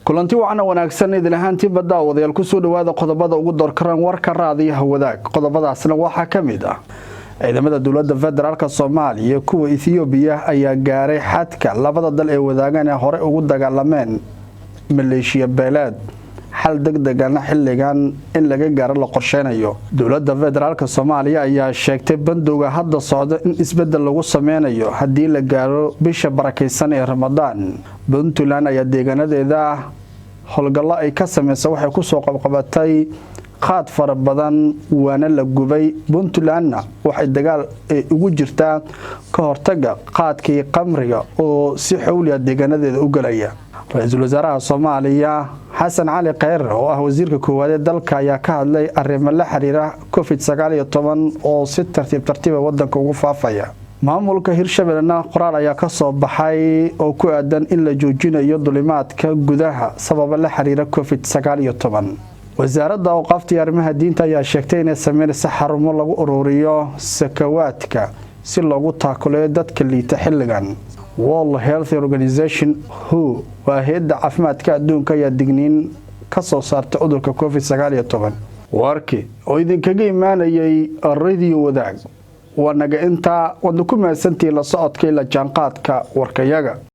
Kulanti wacna wanaagsan idil ahaantiinba, daawadayaal, kusoo dhawaada qodobada ugu doorkaran warka Raadiyaha Wadaag. Qodobadaasna waxaa ka mid ah: ciidamada dowlada federaalka Soomaaliya, kuwa Ethoobiya ayaa gaaray xadka labada dal ee wadaagan ee hore ugu dagaalameen maleeshiya beeleed, xal deg degana xilligan in laga gaaro la qorsheynayo. Dowlada federaalka Soomaaliya ayaa sheegtay bandowga hadda socda in isbedel lagu sameynayo haddii la gaaro bisha barakeysan ee Ramadaan. Puntland ayaa deegaanadeeda howlgallo ay ka sameysa waxay kusoo qabqabatay qaad fara badan, waana la gubay. Puntlandna waxay dagaal ugu jirtaa ka hortaga qaadkii qamriga oo si xowliya deegaanadeeda u galaya. Ra-iisul wasaaraha Soomaaliya Xasan Cali Kheyre, oo ah wasiirka koowaad ee dalka, ayaa ka hadlay arrimo la xiriira COVID-19 oo si tartiib tartiiba wadanka ugu faafaya. Maamulka Hirshabellena qoraal ayaa kasoo baxay oo ku aadan in la joojinayo dulimaadka gudaha sababa la xiriira COVID-19. Wasaaradda Awqaafta iyo Arrimaha Diinta ayaa sheegtay inay sameynaysa xarumo lagu ururiyo sakawaadka si loogu taakuleeyo dadka liita xilligan. World Health Organization, WHO, waa hay-adda caafimaadka adduunka, ayaa digniin ka soo saartay cudurka COVID-19. Warkii oo idinkaga imaanayay Radio Wadaag waa naga intaa. Waadna ku mahadsantihiin la socodka ila jaanqaadka warkayaga.